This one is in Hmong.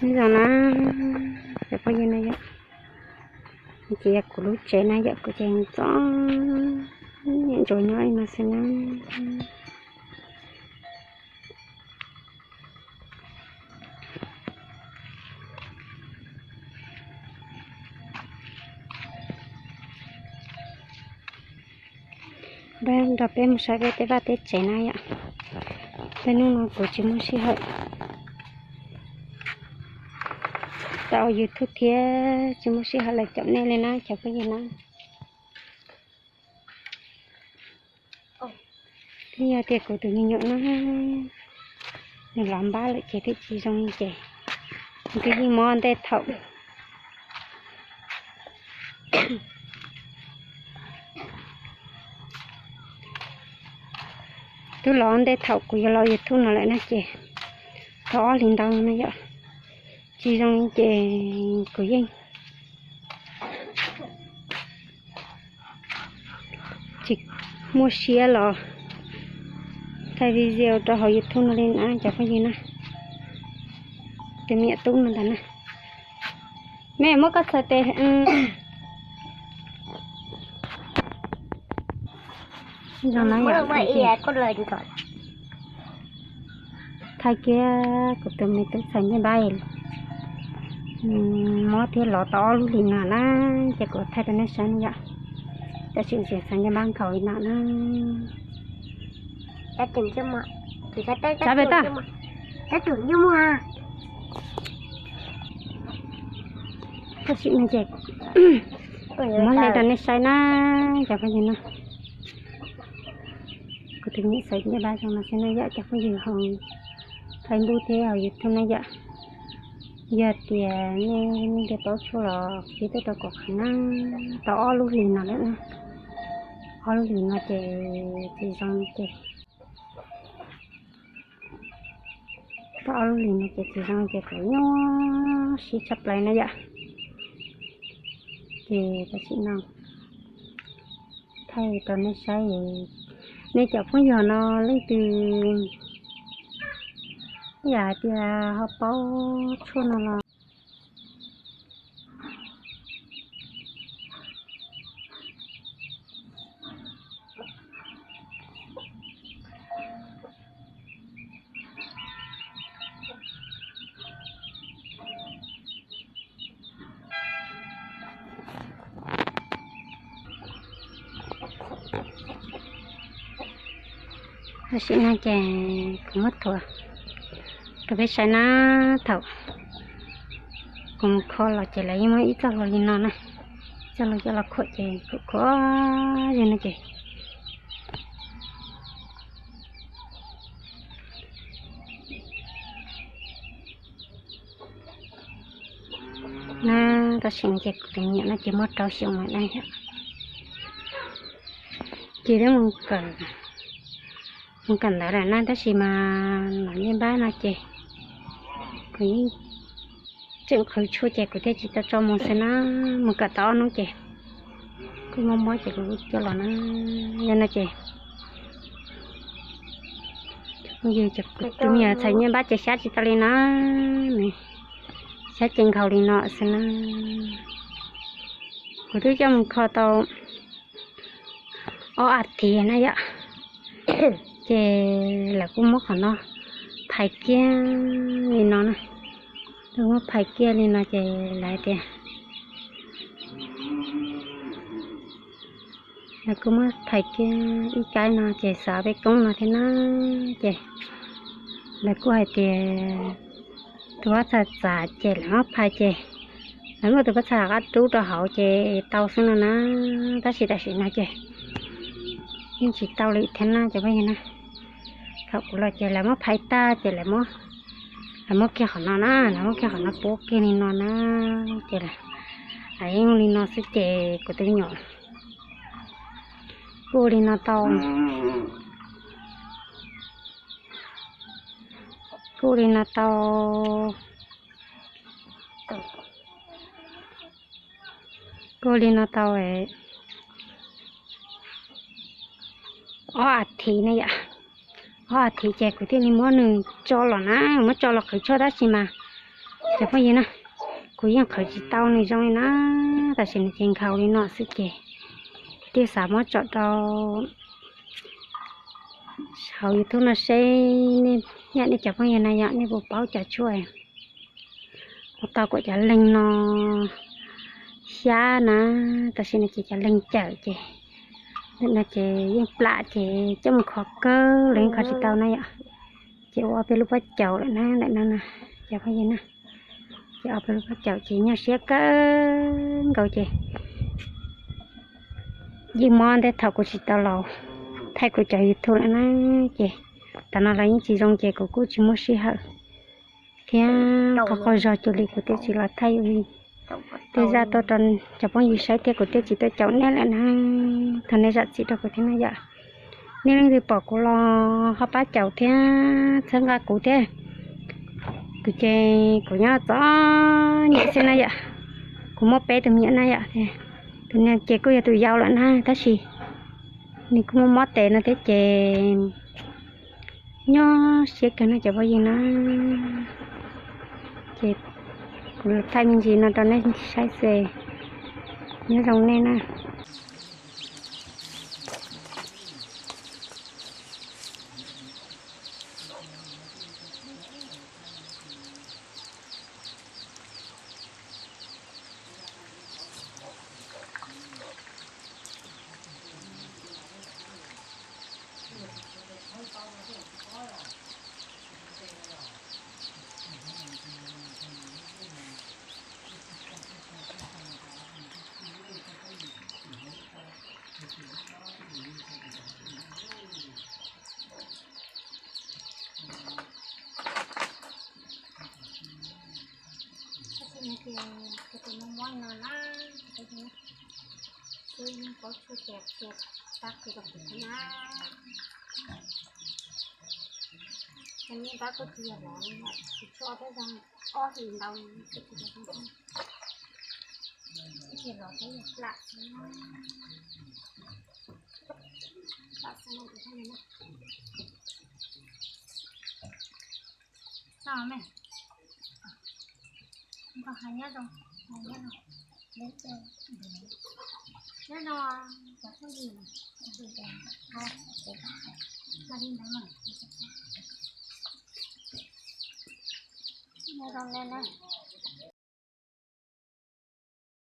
Nyob zoo na, cov phooj ywg na yom, ces yog kuv lub tsev na yom, kuv ces txom nyem ntsuav nyob li no xwb na. Nrog peb mus saib peb tej vaj tej tsev na yom. Tej hnub no kuv tsis muaj sij hawm tau YouTube thiab tsis muaj sij hawm los caum nej li na cov phooj ywg na. Twb yog tias kuv tus me nyuam no nws los npab lawm ces twb tsis zoo li ces, nws twb yeej mob ntej thaum, twb los ntej thaum kuv yuav los YouTube no lawm na ces tau ob hlis ntau no na yom, tsis zoo li ces kuv yeej tsis muaj siab los thaij video rau hauv YouTube no li na cov phooj ywg na. Tus me nyuam tub no ntag na. Me muab koj txhais tes. Zoo na yom, thaij kiag kuv tus me tub txhais ncej npab, mob thiab lov tau ob lub hlis no na, ces kuv thaij rau nej saib na yom. Tab sis tseem txhais ncej npab nkhaus li no na. Tab sis no ces muab hle rau nej saib na, cov phooj ywg na. Kuv tus me nyuam txhais ncej npab zoo no xwb na yom, cov phooj ywg hauv Facebook thiab hauv YouTube na yom. Yog tias nej ntiav paub tshuaj los pib tuaj rau kuv qhwv na. Tau ob lub hlis no lawm na, ob lub hlis no ces tsis zoo ces, tau ob lub hlis no ces tsis zoo ces kuv nyuaj siab tshaj plaws na yom. Ces tam sim no thaij rau nej saib, nej cov phooj ywg no leej twg yam hais tias ho paub tshuaj no los Tam sim no ces kuv muab thuav rau peb saib na, thaum kuv mus kho los ces lawv yeej muab ib txoj hlua li no na, ib txoj hlua coj los khuam ces kuv khuam li no ces na, tam sim no ces kuv tus me nyuam no ces muaj rau xyoo lawm na yom. Ces twb mus kawm, mus kawm ntawv lawm na, tab sis mas los ncej npab no ces kuv yeej tseem qhwv tshuaj ces kuv thiaj tsis tau tso mus xwb na. Mus kawm tau ob hnub ces kuj mob mob ces kuv coj los na. Yog no ces tus me nyuam txhais ncej npab ces xyab tsis tau li na, nws xyab ces nkhaus li no xwb na. Kuv twb coj mus kho tau ob as thiv na yom, ces lawv kuj muab qhov no phais kiag li no na, lawv muab phais kiag li no ces lawv tias, lawv kuj muab phais kiag ib kab no ces xav peb koob no thiab na, ces lawv kuj hais tias tus pob txha txav ces lawv muab phais ces lawv muab tus pob txha qab rub rau hauv ces tau xwb no na, tab sis tam sim no ces yeej tsis tau li thiab na cov phooj ywg na. Thaum kuv los ces lawv muab phais tag ces lawv muab, lawv muab kiag qhov no na, lawv muab kiag qhov no puab kiag li no na, ces lawv yeej li no xwb ces kuv tus me nyuam kuj ua li no tau, kuj ua li no tau, kuj ua li no tau ob as thiv na yom, ob as thiv ces kuv thiaj li muab nws tso los na, muab tso los qhwv tshuaj tab sis mas Cov phooj ywg na, kuv yeej qhwv tsis tau nws zoo li na, tam sim no ces nkhaus li no xwb ces kuv thiaj xav muab tso rau hauv YouTube no seb nej, yam nej cov phooj ywg na yom, nej puas paub cov tshuaj ua tau kom cov leeg no xyab na, tam sim no ces cov leeg cawm ces ntawm no ces yeej plam ces coj mus kho kawg los yeej kho tsis tau na yom. Ces ua ob peb lub pob caus lawm na, ntawm no na, cov phooj ywg na, ces ob peb lub pob caus ces nyuaj siab kawg nkaus ces yeej mob ntej thaum kuv tsis tau los thaij kuv cov YouTube lawm na, ces tam no los yeej tsis zoo ces kuv kuj tsis muaj sij hawm thiab qhov qaug zog cuag li kuv thiaj tsis los thaij li. Tej zaj tuaj rau cov phooj ywg saib thiab kuv thiaj tsis tuaj caum nej lawm na, thov nej zam txim rau kuv thiab na yom. Nej leej twg pom kuv los ho pab caum thiab txhawb nqa kuv thiab. Kuv ces kuv nyob txom nyem xwb na yom, kuv muaj peb tus me nyuam na yom, tus no ces kuj yog tus yau lawm na tab sis nws kuj muaj mob tes no thiab ces nyob siab kawg no cov phooj ywg na. Ces kuv thaij me ntsis no rau nej saib xwb, nyob zoo nej na. Tab sis no ces tus no mob no na, xwb paub txhua tias tias tag kis rau kuv thiab na. Ces nej pab kuj tsis yog lov li, kuv tshuaj peb zoo ob hlis ntau, kuj tsis yog zoo, kuj tsis lov peb yog plam xwb, plam xwb no kuv thiaj li na. Tau me, nkaus hais nyob zoo, hais nyob zoo, nyob zoo, cov phooj ywg, nyob zoo na.